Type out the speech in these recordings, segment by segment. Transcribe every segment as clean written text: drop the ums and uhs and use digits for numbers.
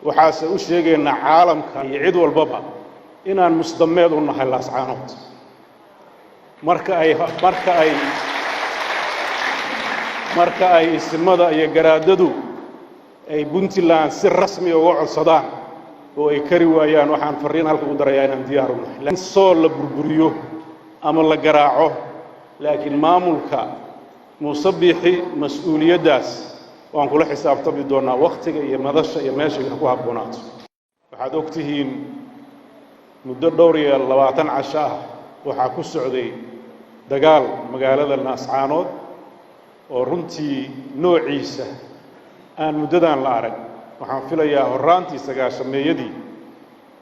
Waxaase u sheegaynaa caalamka iyo cid walbaba inaan musdameed u nahay Laascaanood. Marka ay isimada iyo garaadadu ay Puntland si rasmi uga codsadaan oo ay kari waayaan, waxaan farriin halka u darayaa inaan diyaar u nahay in Sool la burburiyo ama la garaaco, laakiin maamulka Muuse Biixi mas-uuliyaddaas waan kula xisaabtami doonnaa wakhtiga iyo madasha iyo meesha wax ku habboonaato. Waxaad og tihiin muddo dhowr iyo 20 casho ah waxaa ku socday dagaal magaalada Laascaanood oo runtii noociisa aan muddadan la arag. Waxaan filayaa horraantii 90-meeyadii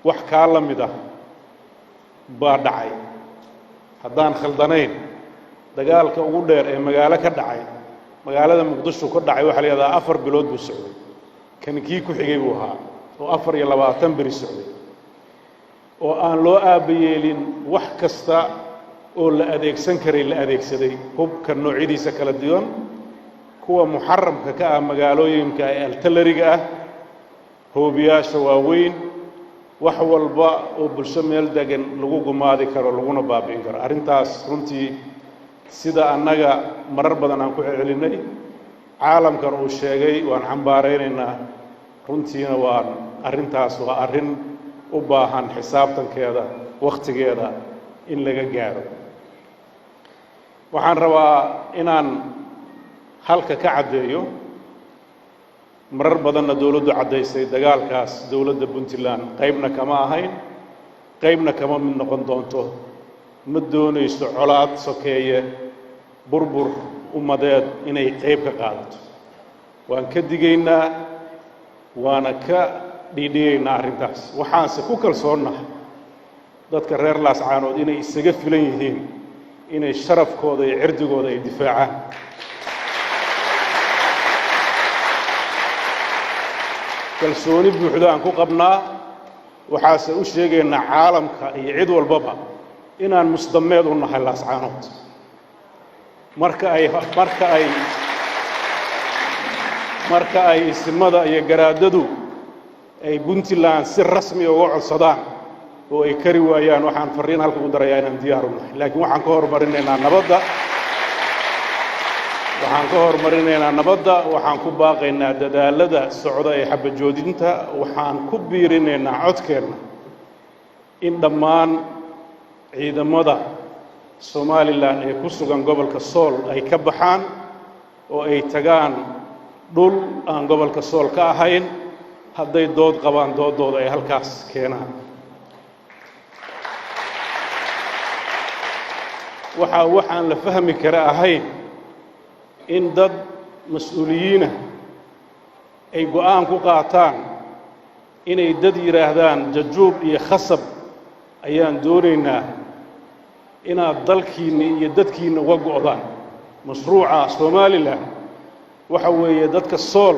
wax kaa la mid ah baa dhacay, haddaan khaldanayn. Dagaalka ugu dheer ee magaalo ka dhacay, magaalada Muqdisho ka dhacay, waxaa la yidhahdaa 4 bilood buu socday. Kan kii ku xigay buu ahaa oo 24 beri socday oo aan loo aabbayeelin, wax kasta oo la adeegsan karay la adeegsaday, hubka noocyadiisa kala duwan, kuwa muxaramka ka ah magaalooyinka ee artillery-ga ah, hoobiyaasha waaweyn, wax walba oo bulsho meel degan lagu gumaadi karo laguna baabi'in karo. Arrintaas runtii, sida annaga marar badan aan ku celcelinay, caalamkan uu sheegay, waan cambaaraynaynaa. Runtiina waan arrintaas waa arrin u baahan xisaabtankeeda wakhtigeeda in laga gaaro. Waxaan rabaa inaan halka ka caddeeyo, marar badanna dowladdu caddaysay, dagaalkaas dowladda Puntland qaybna kama ahayn, qaybna kama mid noqon doonto. Ma doonayso colaad sokeeye, burbur ummadeed inay qayb ka qaadato. Waan ka digaynaa, waana ka dhiidhigaynaa arrintaas. Waxaanse ku kalsoonnahay dadka reer Laascaanood inay isaga filan yihiin inay sharafkooda iyo cirdigooda ay difaacaan. Kalsooni buuxda aan ku qabnaa. Waxaase u sheegaynaa caalamka iyo cid walbaba inaan musdameed u nahay Laascaanood. Marka ay isimada iyo garaadadu ay Puntland si rasmi uga codsadaan oo ay kari waayaan, waxaan farriin halka u darayaa inaan diyaar u nahay, laakiin waxaan ka hormarinaynaa nabadda. Waxaan ka hormarinaynaa nabadda. Waxaan ku baaqaynaa dadaalada socda ee xabajoodinta. Waxaan ku biirinaynaa codkeenna in dhammaan ciidamada Somaliland ee ku sugan gobolka Sool ay ka baxaan oo ay tagaan dhul aan gobolka Sool ka ahayn. Hadday dood qabaan, doodooda ay halkaas keenaan. Waxaan la fahmi kara ahayn in dad mas-uuliyiina ay go'aan ku qaataan inay dad yidhaahdaan jajuub iyo khasab ayaan doonaynaa inaad dalkiinna iyo dadkiinna uga go'daan mashruuca Somaliland. Waxa weeye dadka Sool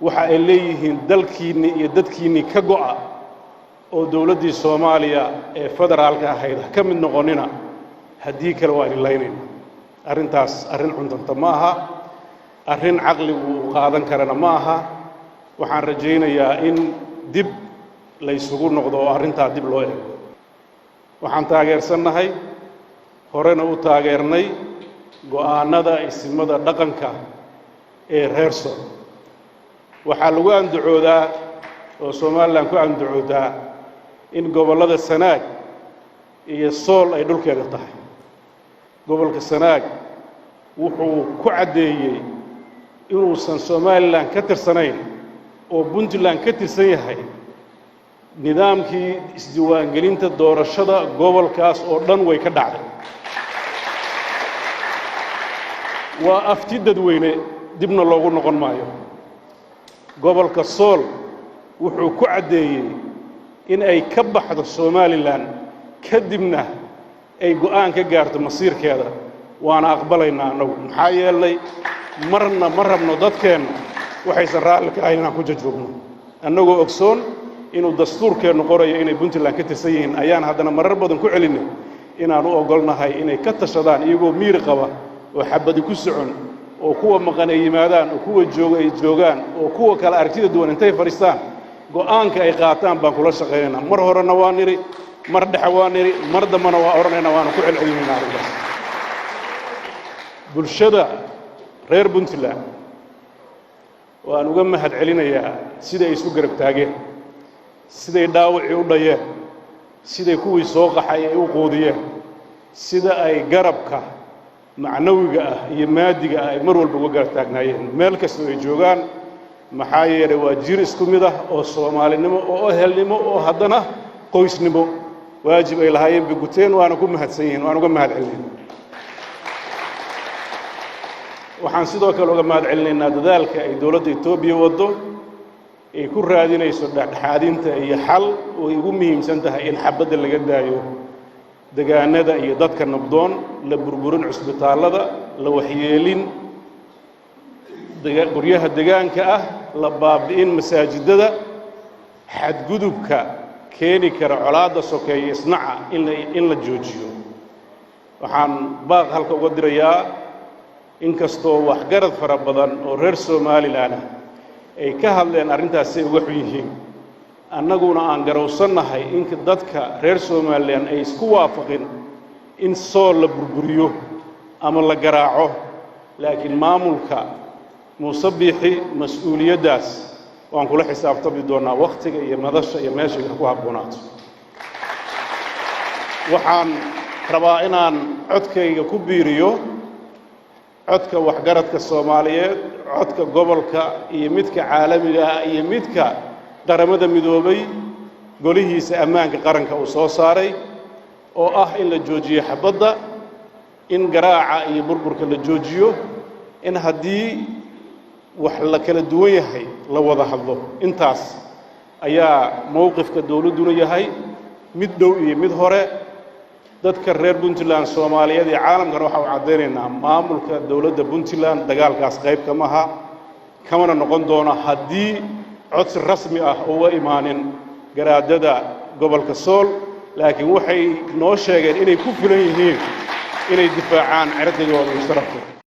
waxa ay leeyihiin dalkiinni iyo dadkiinnii ka go'a oo dowladdii Soomaaliya ee federaalka ahayd ha ka mid noqonina, haddii kale waa idin laynayna. Arrintaas arrin cuntanta ma aha, arrin caqligu uu qaadan karana ma aha. Waxaan rajaynayaa in dib laysugu noqdo oo arrintaa dib loo eego. Waxaan taageersannahay, horena u taageernay, go'aannada isimada dhaqanka ee reer Sool. Waxaa lagu andacoodaa oo Somaliland ku andacoodaa in gobollada Sanaag iyo Sool ay dhulkeeda tahay. Gobolka Sanaag wuxuu ku caddeeyey inuusan Somaliland ka tirsanayn oo Puntland ka tirsan yahay. Nidaamkii isdiiwaangelinta doorashada gobolkaas oo dhan way ka dhacday, waa afti dadweyne, dibna loogu noqon maayo. Gobolka Sool wuxuu ku caddeeyey in ay ka baxdo Somaliland, kadibna ay go'aan ka gaarto masiirkeeda, waana aqbalaynaa annagu, maxaa yeelay marna ma rabno dadkeenna waxaysan raalli ka ahayn inaan ku jajuubno. Annagoo ogsoon inuu dastuurkeennu qorayo inay Puntland ka tirsan yihiin, ayaan haddana marar badan ku celinay inaan u ogolnahay inay ka tashadaan iyagoo miir qaba oo xabadi ku socon, oo kuwa maqan ay yimaadaan, oo kuwa jooga ay joogaan, oo kuwa kale aragtida duwan intay fadhiistaan. Go'aanka ay qaataan baan kula shaqaynaynaa. Mar horena waa nidhi, mar dhexe waa nidhi, mar dambena waa odhanaynaa, waana ku celcelinaynaa arrintaas. Bulshada reer Puntland waan uga mahad celinayaa siday ay isu garab taageen, siday dhaawacii u dhayeen, siday kuwii soo qaxay ay u quudiyeen, sida ay garabka macnawiga ah iyo maadiga ah ay mar walba uga garab taagnaayeen meel kastoo ay joogaan. Maxaa yeelay, waa jir isku mid ah oo Soomaalinimo oo ehelnimo oo haddana qoysnimo, waajib ay lahaayeen bay guteen, waana ku mahadsan yihiin, waan uga mahad celinayna. Waxaan sidoo kale uga mahad celinaynaa dadaalka ay dowladda Etoobiya waddo ay ku raadinayso dhexdhexaadinta iyo xal, oo ay ugu muhiimsan tahay in xabadda laga daayo degaanada iyo dadka nabdoon, la burburin cusbitaallada, la waxyeelin guryaha degaanka ah, la baabi'in masaajidada, xadgudubka keeni kara colaadda sokeeye isnaca in la joojiyo. Waxaan baaq halka uga dirayaa, inkastoo waxgarad fara badan oo reer Somalilan ah ay ka hadleen arrintaas say uga xun yihiin, annaguna aan garowsannahay in dadka reer Somalilan ay isku waafaqin in Sool la burburiyo ama la garaaco, laakiin maamulka Muuse Biixi mas-uuliyaddaas waan kula xisaabtami doonnaa wakhtiga iyo madasha iyo meesha ku habboonaato. Waxaan rabaa inaan codkayga ku biiriyo codka waxgaradka Soomaaliyeed, codka gobolka iyo midka caalamiga ah iyo midka Qaramada Midoobay golihiisa ammaanka qaranka uu soo saaray, oo ah in la joojiyo xabadda, in garaaca iyo burburka la joojiyo, in haddii wax la kala duwan yahay la wada hadlo. Intaas ayaa mowqifka dowladduna yahay, mid dhow iyo mid hore. Dadka reer Puntland, Soomaaliyeed iyo caalamkana waxa u caddaynaynaa maamulka dowladda Puntland dagaalkaas qayb kama aha, kamana noqon doono haddii codsi rasmi ah uga imaanin garaadada gobolka Sool. Laakiin waxay noo sheegeen inay ku filan yihiin inay difaacaan cirdigooda iyo sharafkooda.